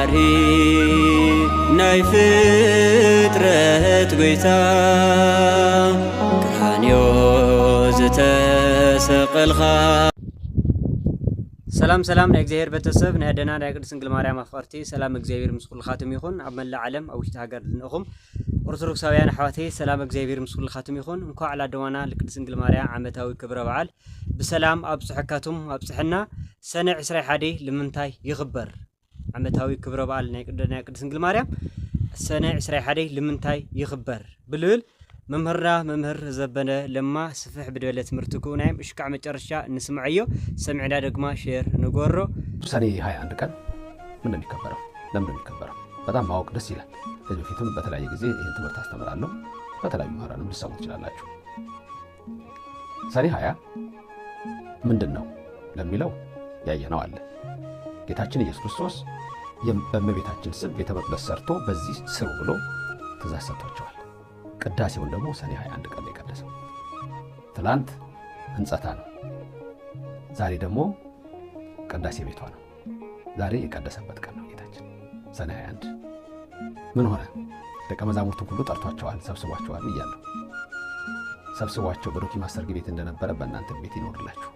መሃሪ ናይ ፍጥረት ጎይታ ቀራንዮ ዝተሰቐልካ። ሰላም ሰላም፣ ናይ እግዚኣብሔር ቤተሰብ፣ ናይ ኣደና ናይ ቅድስት ድንግል ማርያም ኣፍቀርቲ፣ ሰላም እግዚኣብሔር ምስ ኩልኻትኩም ይኹን። ኣብ መላእ ዓለም ኣብ ውሽጢ ሃገር ዝንእኹም ኦርቶዶክሳውያን ኣሕዋተይ፣ ሰላም እግዚኣብሔር ምስ ኩልኻትኩም ይኹን። እንኳዕ ላደዋና ለቅድስት ድንግል ማርያም ዓመታዊ ክብረ በዓል ብሰላም ኣብፅሐካቱም ኣብፅሐና። ሰነ 21 ንምንታይ ይኽበር? ዓመታዊ ክብረ በዓል ናይ ቅድስት ድንግል ማርያም ሰነ 21 ንምንታይ ይኽበር ብልብል መምህርና መምህር ዘበነ ለማ ስፍሕ ብድበለ ትምህርቲ ክኡናዮም እሽካዕ መጨረሻ ንስምዐዮ፣ ሰሚዕና ደግማ share ንጎሮ። ሰኔ 21 ቀን ምን ነው የሚከበረው? ለምን ነው የሚከበረው? በጣም ማወቅ ደስ ይላል። ከዚህ በፊትም በተለያየ ጊዜ ይህን ትምህርት አስተምራለሁ። በተለያዩ ምሁራንም ልትሰሙ ትችላላችሁ። ሰኔ 20 ምንድን ነው ለሚለው ያየነው አለ። ጌታችን ኢየሱስ ክርስቶስ በእመቤታችን ስም ቤተ መቅደስ ሰርቶ በዚህ ስሩ ብሎ ትእዛዝ ሰጥቷቸዋል። ቅዳሴውን ደግሞ ሰኔ 21 ቀን የቀደሰው። ትላንት ሕንጸታ ነው፣ ዛሬ ደግሞ ቅዳሴ ቤቷ ነው። ዛሬ የቀደሰበት ቀን ነው ጌታችን ሰኔ 21። ምን ሆነ? ደቀ መዛሙርቱን ሁሉ ጠርቷቸዋል፣ ሰብስቧቸዋል እያለሁ ሰብስቧቸው በዶኪማስ ሰርግ ቤት እንደነበረ በእናንተ ቤት ይኖርላችሁ፣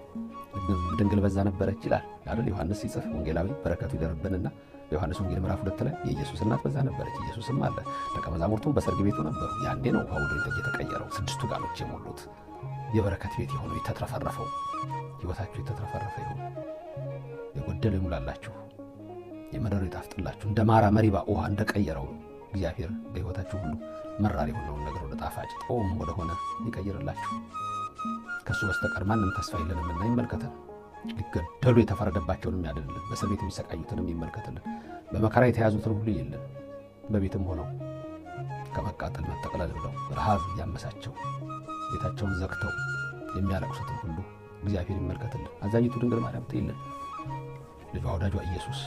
ድንግል በዛ ነበረች ይላል አይደል? ዮሐንስ ሲጽፍ ወንጌላዊ፣ በረከቱ ይደርብንና በዮሐንስ ወንጌል ምዕራፍ 2 ላይ የኢየሱስ እናት በዛ ነበረች፣ ኢየሱስም አለ፣ ደቀ መዛሙርቱም በሰርግ ቤቱ ነበሩ። ያኔ ነው ውሃ ወደ ወይን የተቀየረው፣ ስድስቱ ጋኖች የሞሉት፣ የበረከት ቤት የሆነው፣ የተትረፈረፈው። ሕይወታችሁ የተትረፈረፈ ይሁን፣ የጎደለው ይሙላላችሁ፣ የመረረው ይጣፍጥላችሁ። እንደ ማራ መሪባ ውሃ እንደቀየረው እግዚአብሔር በሕይወታችሁ ሁሉ መራር የሆነውን ነገር ወደ ጣፋጭ ጦም ወደሆነ ይቀይርላችሁ። ከእሱ በስተቀር ማንም ተስፋ የለንምና ይመልከተን። ሊገደሉ የተፈረደባቸውን ያድንልን፣ በእስር ቤት የሚሰቃዩትንም ይመልከትልን፣ በመከራ የተያዙትን ሁሉ የልን፣ በቤትም ሆነው ከመቃጠል መጠቅለል ብለው ረሃብ እያመሳቸው ቤታቸውን ዘግተው የሚያለቅሱትን ሁሉ እግዚአብሔር ይመልከትልን። አዛኝቱ ድንግል ማርያም ትይልን፣ ልጇ ወዳጇ ኢየሱስ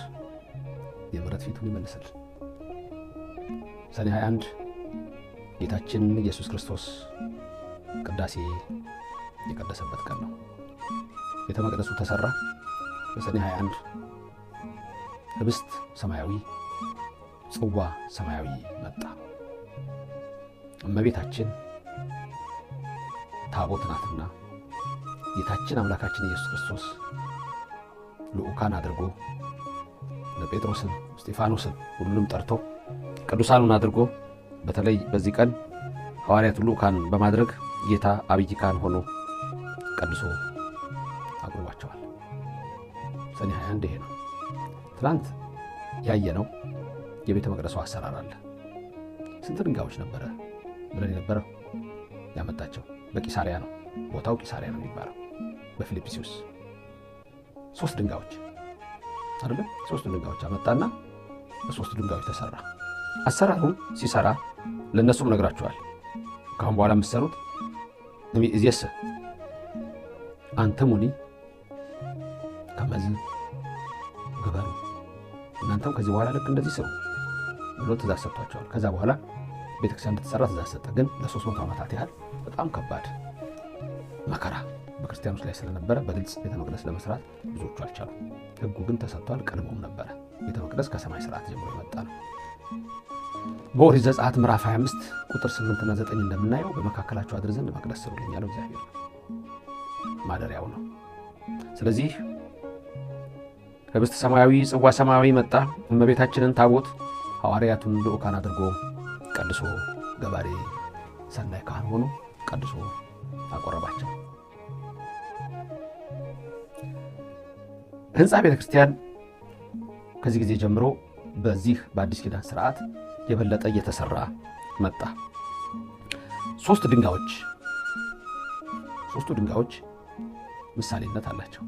የምሕረት ፊቱን ይመልስልን። ሰኔ 21 ጌታችን ኢየሱስ ክርስቶስ ቅዳሴ የቀደሰበት ቀን ነው። ቤተ መቅደሱ ተሰራ በሰኔ 21። ህብስት ሰማያዊ፣ ጽዋ ሰማያዊ መጣ። እመቤታችን ታቦት ናትና ጌታችን አምላካችን ኢየሱስ ክርስቶስ ልዑካን አድርጎ ጴጥሮስን፣ እስጢፋኖስን ሁሉንም ጠርቶ ቅዱሳኑን አድርጎ በተለይ በዚህ ቀን ሐዋርያቱን ልዑካን በማድረግ ጌታ አብይ ካህን ሆኖ ቀድሶ አቁርቧቸዋል። ሰኔ 21 ይሄ ነው። ትናንት ያየነው የቤተ መቅደሱ አሰራር አለ። ስንት ድንጋዮች ነበረ ብለን የነበረው ያመጣቸው በቂሳሪያ ነው። ቦታው ቂሳሪያ ነው የሚባለው በፊልጵስዩስ 3 ድንጋዮች አይደለም። 3 ድንጋዮች አመጣና በ3 ድንጋዮች ተሰራ። አሰራሩን ሲሰራ ለነሱም ነግራቸዋል። ከአሁን በኋላ የምትሰሩት እዚየሰ አንተሙኒ ከመዝ ግበሩ፣ እናንተም ከዚህ በኋላ ልክ እንደዚህ ስሩ ብሎ ትእዛዝ ሰጥቷቸዋል። ከዛ በኋላ ቤተክርስቲያን እንድትሰራ ትእዛዝ ሰጠ። ግን ለ300 ዓመታት ያህል በጣም ከባድ መከራ በክርስቲያኖች ላይ ስለነበረ በግልጽ ቤተ መቅደስ ለመስራት ብዙዎቹ አልቻሉም። ሕጉ ግን ተሰጥቷል። ቀድሞም ነበረ። ቤተ መቅደስ ከሰማይ ስርዓት ጀምሮ የመጣ ነው። በኦሪት ዘጸአት ምዕራፍ 25 ቁጥር 8 እና 9 እንደምናየው በመካከላቸው አድር ዘንድ መቅደስ ስሩልኝ ያለው እግዚአብሔር ነው፣ ማደሪያው ነው። ስለዚህ ህብስት ሰማያዊ፣ ጽዋ ሰማያዊ መጣ። እመቤታችንን ታቦት፣ ሐዋርያቱን ልዑካን አድርጎ ቀድሶ ገባሬ ሰናይ ካህን ሆኖ ቀድሶ አቆረባቸው። ህንፃ ቤተ ክርስቲያን ከዚህ ጊዜ ጀምሮ በዚህ በአዲስ ኪዳን ስርዓት የበለጠ እየተሰራ መጣ። 3 ድንጋዮች፣ 3ቱ ድንጋዮች ምሳሌነት አላቸው።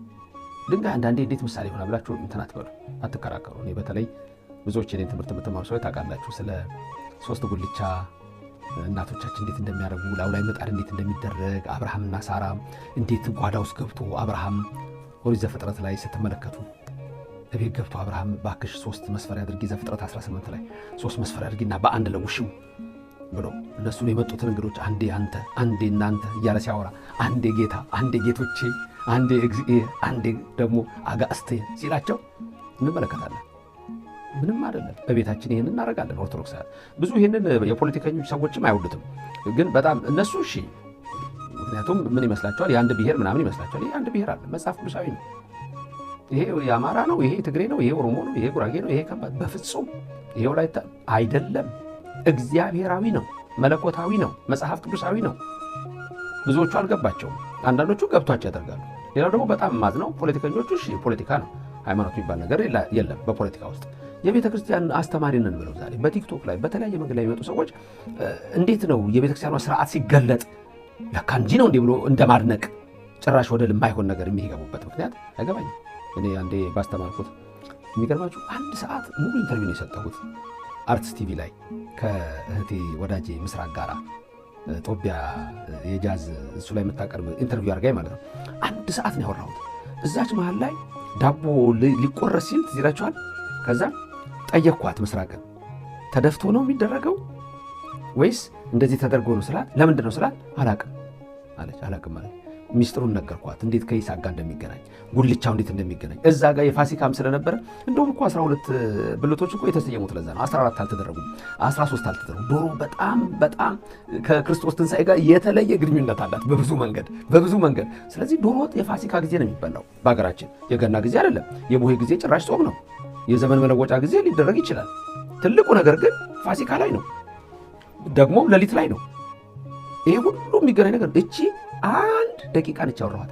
ድንጋይ አንዳንዴ እንዴት ምሳሌ ይሆናል ብላችሁ እንትን አትበሉ፣ አትከራከሩ። እኔ በተለይ ብዙዎች የኔን ትምህርት የምትማሩ ሰዎች ታውቃላችሁ፣ ስለ 3 ጉልቻ እናቶቻችን እንዴት እንደሚያደርጉ፣ ላዩ ላይ ምጣድ እንዴት እንደሚደረግ፣ አብርሃምና ሳራ እንዴት ጓዳ ውስጥ ገብቶ አብርሃም ኦሪት ዘፍጥረት ላይ ስትመለከቱ እቤት ገብቶ አብርሃም ባክሽ 3 መስፈሪያ አድርጊ፣ ዘፍጥረት 18 ላይ 3 መስፈሪያ አድርጊና በአንድ ለውሽው ብሎ እነሱን የመጡትን እንግዶች አንዴ አንተ አንዴ እናንተ እያለ ሲያወራ፣ አንዴ ጌታ አንዴ ጌቶቼ አንዴ እግዚኤ አንዴ ደግሞ አጋእስቴ ሲላቸው እንመለከታለን። ምንም አይደለም። በቤታችን ይህንን እናደርጋለን። ኦርቶዶክሳውያን ብዙ ይህንን የፖለቲከኞች ሰዎችም አይወዱትም፣ ግን በጣም እነሱ እሺ፣ ምክንያቱም ምን ይመስላቸዋል? የአንድ ብሔር ምናምን ይመስላቸዋል። ይሄ አንድ ብሔር አለ፣ መጽሐፍ ቅዱሳዊ ነው። ይሄ የአማራ ነው፣ ይሄ ትግሬ ነው፣ ይሄ ኦሮሞ ነው፣ ይሄ ጉራጌ ነው፣ ይሄ ከባድ በፍጹም ይሄው ላይ አይደለም። እግዚአብሔራዊ ነው፣ መለኮታዊ ነው፣ መጽሐፍ ቅዱሳዊ ነው። ብዙዎቹ አልገባቸውም። አንዳንዶቹ ገብቷቸው ያደርጋሉ። ሌላው ደግሞ በጣም ማዝነው ፖለቲከኞቹ እሺ ፖለቲካ ነው ሃይማኖት የሚባል ነገር የለም በፖለቲካ ውስጥ። የቤተ ክርስቲያን አስተማሪ ነን ብለው ዛሬ በቲክቶክ ላይ በተለያየ መንገድ ላይ የሚመጡ ሰዎች እንዴት ነው የቤተ ክርስቲያኗ ስርዓት ሲገለጥ ለካ እንጂ ነው እንዲህ ብሎ እንደማድነቅ ጭራሽ ወደ የማይሆን ነገር የሚገቡበት ምክንያት አይገባኝም። እኔ አንዴ ባስተማርኩት የሚገርማችሁ 1 ሰዓት ሙሉ interview ነው የሰጠሁት አርትስ ቲቪ ላይ ከእህቴ ወዳጄ ምስራቅ ጋራ ጦቢያ የጃዝ እሱ ላይ የምታቀርብ interview አድርጋኝ ማለት ነው። 1 ሰዓት ነው ያወራሁት። እዛች መሀል ላይ ዳቦ ሊቆረስ ሲል ትዝ ይላችኋል። ከዛ ጠየኳት ምስራቅን፣ ተደፍቶ ነው የሚደረገው ወይስ እንደዚህ ተደርጎ ነው ስላት፣ ለምንድን ነው ስላት፣ አላቅም አለች። አላቅም አለች። ሚስጥሩን ነገርኳት፣ እንዴት ከይስሐቅ ጋር እንደሚገናኝ ጉልቻው እንዴት እንደሚገናኝ እዛ ጋር የፋሲካም ስለነበረ እንደውም እኮ 12 ብልቶች እኮ የተሰየሙት ለዛ ነው። 14 አልተደረጉም፣ 13 አልተደረጉም። ዶሮ በጣም በጣም ከክርስቶስ ትንሣኤ ጋር የተለየ ግንኙነት አላት በብዙ መንገድ በብዙ መንገድ። ስለዚህ ዶሮ ወጥ የፋሲካ ጊዜ ነው የሚበላው በሀገራችን፣ የገና ጊዜ አይደለም። የቡሄ ጊዜ ጭራሽ ጾም ነው። የዘመን መለወጫ ጊዜ ሊደረግ ይችላል። ትልቁ ነገር ግን ፋሲካ ላይ ነው፣ ደግሞም ሌሊት ላይ ነው። ይሄ ሁሉ የሚገናኝ ነገር እቺ 1 ደቂቃ ነች ያወራኋት።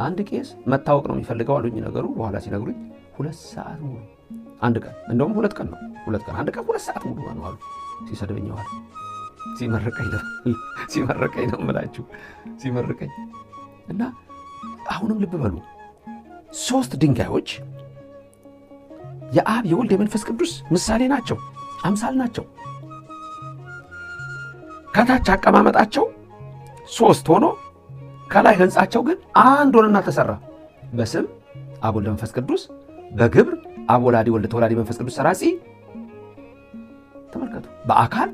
አንድ ቄስ መታወቅ ነው የሚፈልገው አሉኝ። ነገሩ በኋላ ሲነግሩኝ 2 ሰዓት ሙሉ አንድ ቀን እንደውም 2 ቀን ነው 2 ቀን አንድ ቀን 2 ሰዓት ሙሉ ነው አሉ። ሲሰድበኝ ዋለ። ሲመርቀኝ ነው የምላችሁ ሲመርቀኝ። እና አሁንም ልብ በሉ 3 ድንጋዮች የአብ የወልድ የመንፈስ ቅዱስ ምሳሌ ናቸው፣ አምሳል ናቸው። ከታች አቀማመጣቸው 3 ሆኖ ከላይ ህንጻቸው ግን አንድ ሆነና ተሰራ። በስም አብ ወልድ መንፈስ ቅዱስ፣ በግብር አብ ወላዲ ወልድ ተወላዲ መንፈስ ቅዱስ ሰራጺ። ተመልከቱ። በአካል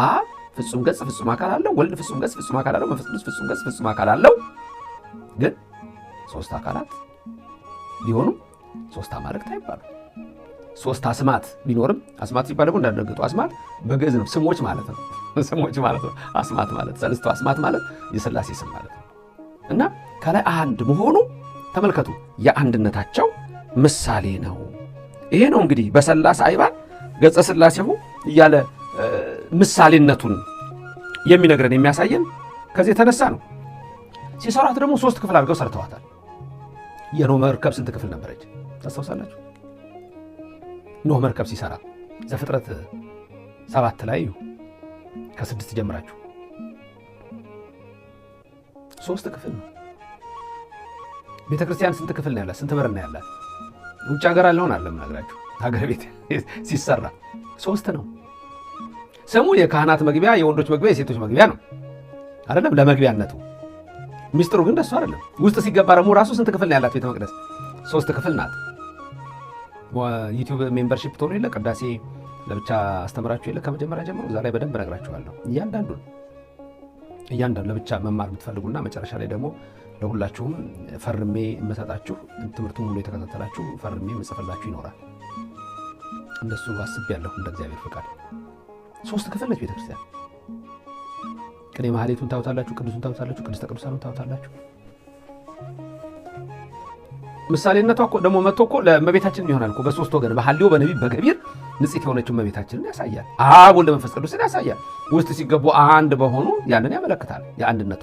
አብ ፍጹም ገጽ ፍጹም አካል አለው፣ ወልድ ፍጹም ገጽ ፍጹም አካል አለው፣ መንፈስ ቅዱስ ፍጹም ገጽ ፍጹም አካል አለው። ግን 3 አካላት ቢሆኑም 3 አማልክት አይባሉም። 3 አስማት ቢኖርም አስማት ሲባል ደግሞ እንዳደረገጡ አስማት በግዕዝ ነው፣ ስሞች ማለት ነው። ስሞች ማለት ነው። አስማት ማለት ሰለስቱ አስማት ማለት የሥላሴ ስም ማለት ነው። እና ከላይ አንድ መሆኑ ተመልከቱ የአንድነታቸው ምሳሌ ነው። ይሄ ነው እንግዲህ በሰላሳ አይባል ገጸ ሥላሴሁ እያለ ምሳሌነቱን የሚነግረን የሚያሳየን ከዚህ የተነሳ ነው። ሲሰሯት ደግሞ 3 ክፍል አድርገው ሰርተዋታል። የኖህ መርከብ ስንት ክፍል ነበረች ታስታውሳላችሁ? ኖህ መርከብ ሲሰራ ዘፍጥረት 7 ላይ ከ6 ጀምራችሁ 3 ክፍል ነው። ቤተክርስቲያን ስንት ክፍል ነው ያላት? ስንት በር ነው ያላት? ውጭ ሀገር አለውን አለ የምነግራችሁ ሀገር ቤት ሲሰራ 3 ነው። ስሙ የካህናት መግቢያ፣ የወንዶች መግቢያ፣ የሴቶች መግቢያ ነው አይደለም? ለመግቢያነቱ ሚስጥሩ ግን ደስ አይደለም። ውስጥ ሲገባ ደግሞ ራሱ ስንት ክፍል ነው ያላት ቤተ መቅደስ? 3 ክፍል ናት። ዩቲዩብ membership ትሆኑ የለ ቅዳሴ ለብቻ አስተምራችሁ የለ ከመጀመሪያ ጀምሮ እዛ ላይ በደንብ እነግራችኋለሁ። እያንዳንዱ ለብቻ መማር የምትፈልጉና መጨረሻ ላይ ደግሞ ለሁላችሁም ፈርሜ የምሰጣችሁ ትምህርቱን ሙሉ የተከታተላችሁ ፈርሜ የምጽፍላችሁ ይኖራል። እንደሱ አስቤያለሁ እንደ እግዚአብሔር ፈቃድ። 3 ክፍል ነች ቤተክርስቲያን። ቅኔ ማህሌቱን ታውታላችሁ፣ ቅዱሱን ታውታላችሁ፣ ቅድስተ ቅዱሳኑን ታውታላችሁ። ምሳሌነቷ እኮ ደግሞ መጥቶ እኮ ለእመቤታችን ይሆናል እኮ በ3 ወገን በሐልዮ በነቢብ በገቢር ንጽሕት የሆነችው እመቤታችንን ያሳያል። አብ ወልድ መንፈስ ቅዱስን ያሳያል። ውስጥ ሲገቡ አንድ በሆኑ ያንን ያመለክታል የአንድነቱ።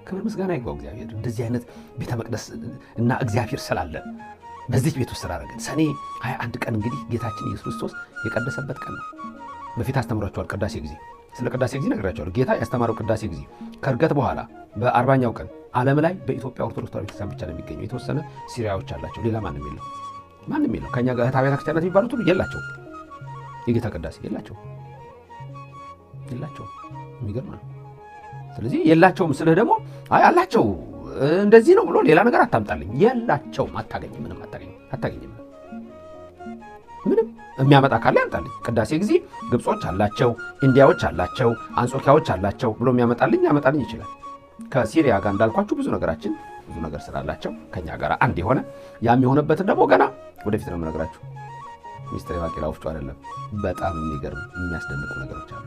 ክብር ምስጋና ይግባው እግዚአብሔር። እንደዚህ አይነት ቤተ መቅደስ እና እግዚአብሔር ስላለ በዚህ ቤት ውስጥ ስላደረገን ሰኔ 21 ቀን እንግዲህ ጌታችን ኢየሱስ ክርስቶስ የቀደሰበት ቀን ነው። በፊት አስተምሯቸዋል። ቅዳሴ ጊዜ ስለ ቅዳሴ ጊዜ ነግራቸዋለሁ። ጌታ ያስተማረው ቅዳሴ ጊዜ ከእርገት በኋላ በ40ኛው ቀን ዓለም ላይ በኢትዮጵያ ኦርቶዶክስ ተዋሕዶ ቤተክርስቲያን ብቻ ነው የሚገኘው። የተወሰነ ሲሪያዎች አላቸው፣ ሌላ ማንም የለው፣ ማንም የለው። ከኛ ጋር እህት አብያተ ክርስቲያናት የሚባሉት ሁሉ የላቸው፣ የጌታ ቅዳሴ የላቸው፣ የላቸው። የሚገርም ነው። ስለዚህ የላቸውም ስልህ ደግሞ አይ አላቸው እንደዚህ ነው ብሎ ሌላ ነገር አታምጣልኝ። የላቸውም፣ አታገኝም፣ ምንም አታገኝም፣ አታገኝም። ምንም የሚያመጣ ካለ ያምጣልኝ። ቅዳሴ ጊዜ ግብጾች አላቸው፣ ኢንዲያዎች አላቸው፣ አንጾኪያዎች አላቸው ብሎ የሚያመጣልኝ ያመጣልኝ ይችላል። ከሲሪያ ጋር እንዳልኳችሁ ብዙ ነገራችን ብዙ ነገር ስላላቸው ከኛ ጋር አንድ የሆነ ያም የሆነበትን ደግሞ ገና ወደፊት ነው የምነግራችሁ። ሚስጥር የባቄላ ወፍጮ አይደለም። በጣም የሚገርም የሚያስደንቁ ነገሮች አሉ።